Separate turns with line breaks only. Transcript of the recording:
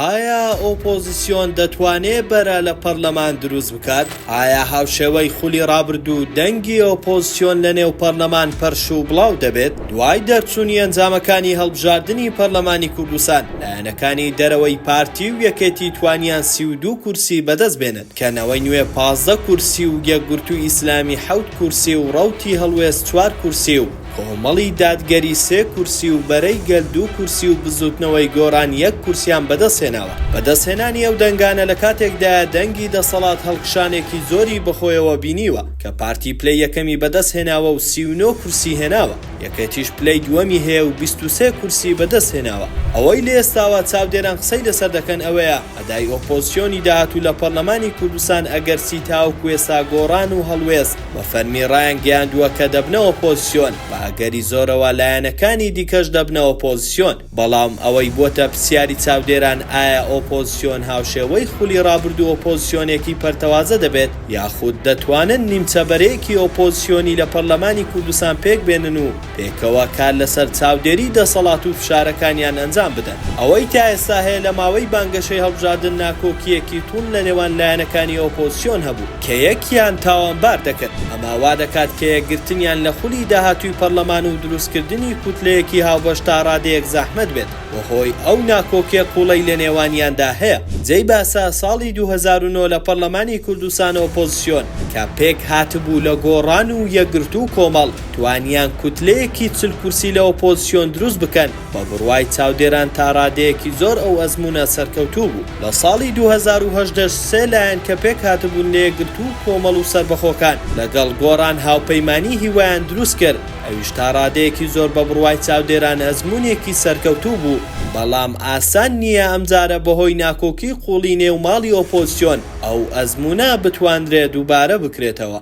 ئایا ئۆپۆزسیۆن دەتوانێ بەرە لە پەرلەمان دروست بکات؟ ئایا هاوشێوەی خولی ڕابردوو دەنگی ئۆپۆزسیۆن لە نێو پەرلەمان پەرش و بڵاو دەبێت؟ دوای دەرچوونی ئەنجامەکانی هەڵبژاردنی پەرلەمانی کوردستان، لایەنەکانی دەرەوەی پارتی و یەکێتی توانیان 32 کورسی بەدەست بێنن، کە نەوەی نوێ 15 کورسی و یەکگرتووی ئیسلامی حەوت کورسی و ڕەوتی هەڵوێست چوار کورسی و کۆمەڵی دادگەری سێ کورسی و بەرەی گەل دوو کورسی و بزوتنەوەی گۆڕان یەک کورسیان بەدەستهێناوە. بەدەستهێنانی ئەو دەنگانە لە کاتێکدایە دەنگی دەسەڵات هەڵکشانێکی زۆری بەخۆیەوە بینیوە کە پارتی پلەی یەکەمی بەدەستهێناوە و 39 کورسی هێناوە، یەکێتیش پلەی دووەمی هەیە و 23 کورسی بەدەستهێناوە. ئەوەی لە ئێستاوە چاودێران قسەی لەسەر دەکەن ئەوەیە ئەدای ئۆپۆزسیۆنی داهاتوو لە پەرلەمانی کوردستان ئەگەرچی تاوەکو ئێستا گۆڕان و هەڵوێست بە فەرمی ڕایانگەیاندووە کە دەبنە ئۆپۆزسیۆن، بە ئەگەری زۆرەوە لایەنەکانی دیکەش دەبنە ئۆپۆزسیۆن، بەڵام ئەوەی بووەتە پرسیاری چاودێران ئایا ئۆپۆزسیۆن هاوشێوەی خولی ڕابردوو ئۆپۆزسیۆنێکی پەرتەوازە دەبێت یاخود دەتوانن نیمچە بەرەیەکی ئۆپۆزسیۆنی لە پەرلەمانی کوردستان پێکبێنن و پێکەوە کار لەسەر چاودێری دەسەڵات و فشارەکانیان ئەنجام بدەن. ئەوەی تا ئێستا هەیە لە ماوەی بانگەشەی هەڵبژاردن ناکۆکییەکی توند لە نێوان لایەنەکانی ئۆپۆزسیۆن هەبوو کە یەکیان تاوانبار دەکرد، ئەمە وا دەکات کە یەکگرتنیان لە خولی داهاتووی پەرلەمان و دروستکردنی کوتلەیەکی هاوبەش تا ڕادەیەک زەحمەت بێت بەهۆی ئەو ناکۆکیە قوڵەی لە نێوانیاندا هەیە. جێی باسە ساڵی 2009 لە پەرلەمانی کوردستان ئۆپۆزسیۆن کە پێکهاتبوو لە گۆڕان و یەکگرتوو و کۆمەڵ، توانیان کوتلەیەکی 40 کورسی لە ئۆپۆزسیۆن دروست بکەن، بە بڕوای چاودێران تا ڕادەیەکی زۆر ئەو ئەزموونە سەرکەوتوو بوو. لە ساڵی 2018 سێ لایەن کە پێکهاتبوون لە یەکگرتوو و کۆمەڵ و سەربەخۆکان لەگەڵ گۆڕان هاوپەیمانی هیوایان دروست کرد، ئەویش تا ڕادەیەکی زۆر بە بڕوای چاودێران ئەزموونێکی سەرکەوتوو بوو، بەڵام ئاسان نییە ئەمجارە بەهۆی ناکۆکی قووڵی نێو ماڵی ئۆپۆزسیۆن ئەو ئەزموونە بتوانرێ دووبارە بکرێتەوە.